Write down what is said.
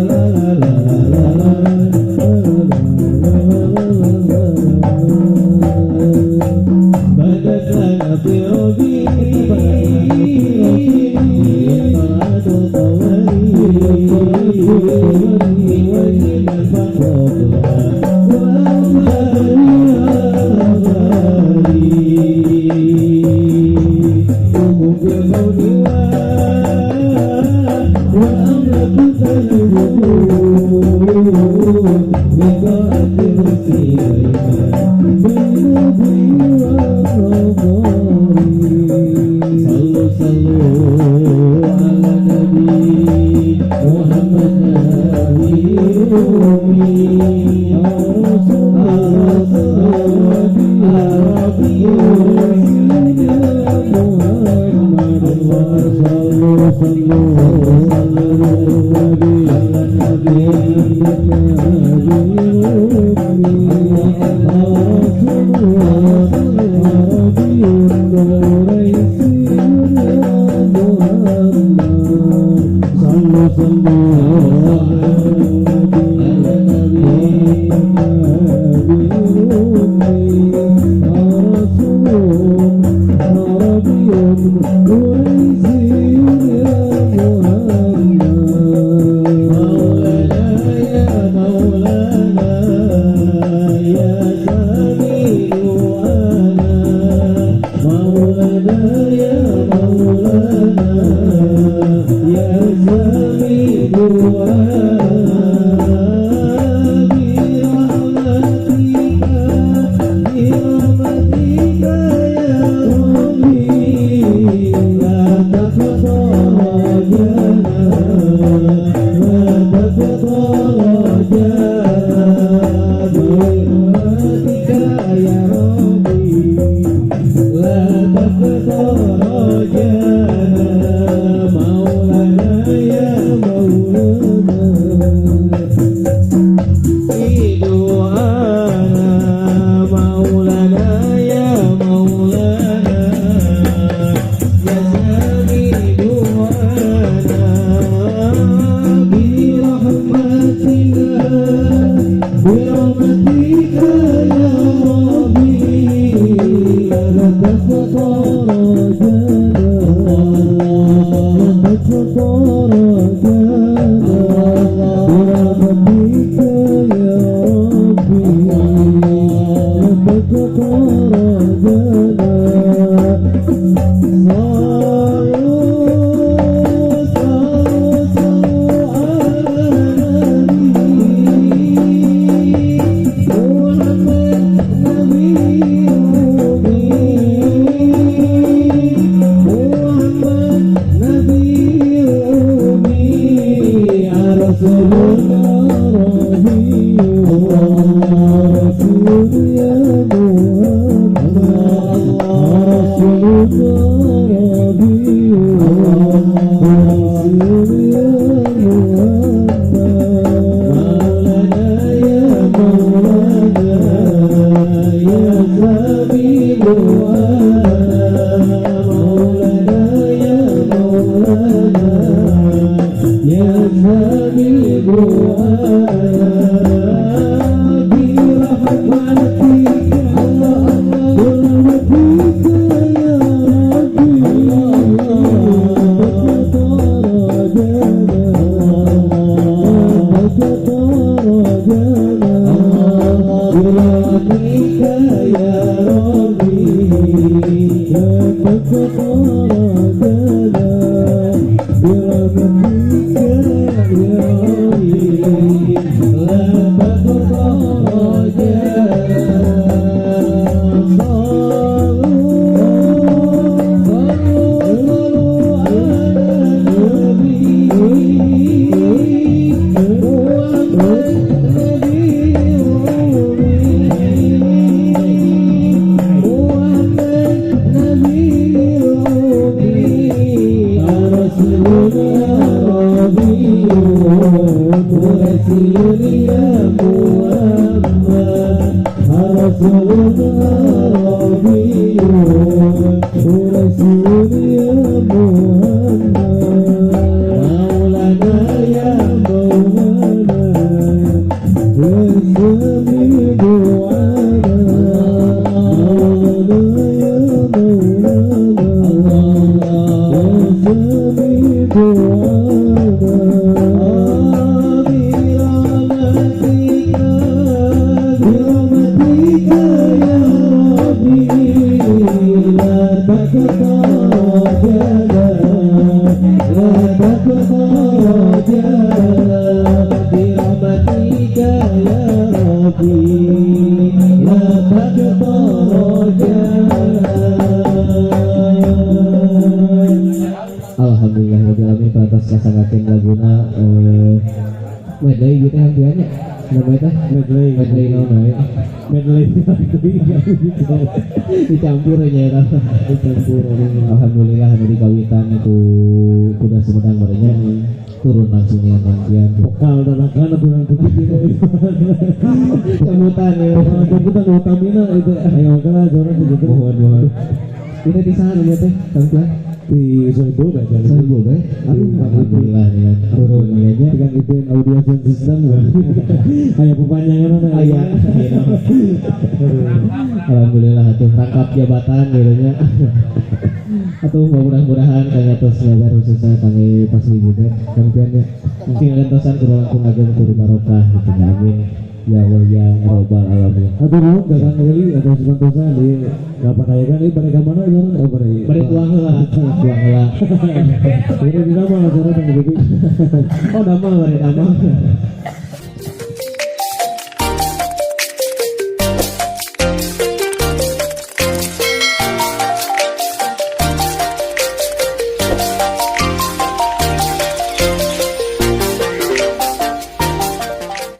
مولانا يا مولانا. Medley gitu yang nya namanya teh. Medley. Medley naon wae. Medley. Dicampur nya eta. Dicampur. Alhamdulillah anu dikawitan itu kuda Sumedang barenya turun langsung ya nantian. Vokal dadakan aturan putih gitu. Camutan ya. Vokal camutan utamina itu. Ayo kana zona gitu. Mohon mohon. Ini di sana ya teh tampilan. Di Sohibul bae. Sohibul bae. Aduh, alhamdulillah nih kan turun nya. Dengan event audio sound system. Aya perpanjangan. Aya. Alhamdulillah tuh rangkap jabatan gitu nya. Atau mudah-mudahan kangge tos ngabar, khususnya kangge pas ibu teh tampilan nya mungkin gentosan kudu langkung ageng tur barokah gitu ya. Amin ya Allah ya Robbal alamin. Atur nuhun ka Kang Eli atau Sumantosa di kapan aya kan ieu bade ka mana ieu? Oh, bade. Bari tuang heula, tuang heula. Ini di nama acara Kang Bibi. Oh, damel, bari damel.